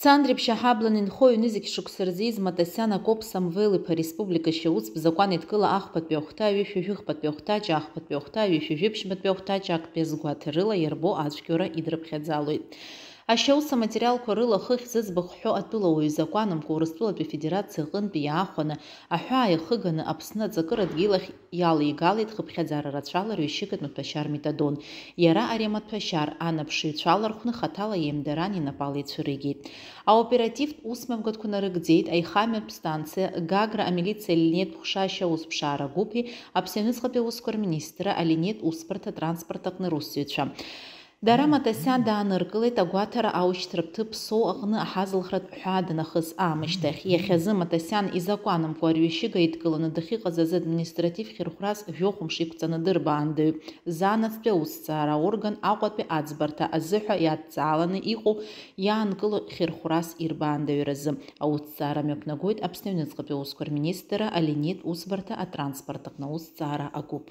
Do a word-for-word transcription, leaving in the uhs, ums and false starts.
Цандрыԥшь аҳаблан инхо ҩ-нызқь шықәса рзы ииз Матасиан Акоп Самвел-иԥа республика ашьаус закәан еидкыла ахԥатәи ахәҭа, ҩышәи жәыхԥатәи ахәҭаҷ, ахԥатәи ахәҭа, ҩышәи жәибжьбатәи ахәҭаҷ актәи азгәаҭарыла иарбоу ацәгьоура идрыԥхьаӡалоит. Ашьаус аматериалқәа рыла хыхь зыӡбахә ҳәо атәылауаҩ закәанамкәа Урыстәылатәи Афедерациа аҟынтәи иаахәаны, аҳәаа иахыганы Аԥсны аҵакыра дгьылахь иалеигалеит хыԥхьаӡара рацәала рҩышьыгатә маҭәашьар метадон. Иара ари амаҭәашьар анаԥшыҩцәа алархәны хаҭала иеимдаран инапала ицәыригеит. Аоперативтә усмҩаԥгатәқәа нарыгӡеит аихамҩатә станциа, Гагра амилициа алинеитә ҟәша ашьаусԥшаара гәыԥи Аԥсны аҩныҵҟатәи аусқәа рминистрра алинеитә усбарҭа атранспорт аҟны русзуҩцәа. Дара Матасиан дааныркылеит агәаҭара аушьҭра ԥҭыԥ Соу аҟны аҳазылхратә ҳәаа данахыс аамышьҭахь. Иахьазы Матасиан изакәанамкәа арҩышьыга идкыланы дахьыҟаз азы административ хьырхәрас жәохә мшы иқәҵаны дырбаандаҩуп. Заанаҵтәи аусҭҵаара аорган Аҟәатәи аӡбарҭа азыҳәа иадҵааланы иҟоу иаанкыло хьырхәрас ирбаандаҩразы аусҭҵаара мҩаԥнагоит Аԥсны аҩныҵҟатәи аусқәа рминистрра алинеитә усбарҭа атранспорт аҟны аусҭҵаара агәыԥ.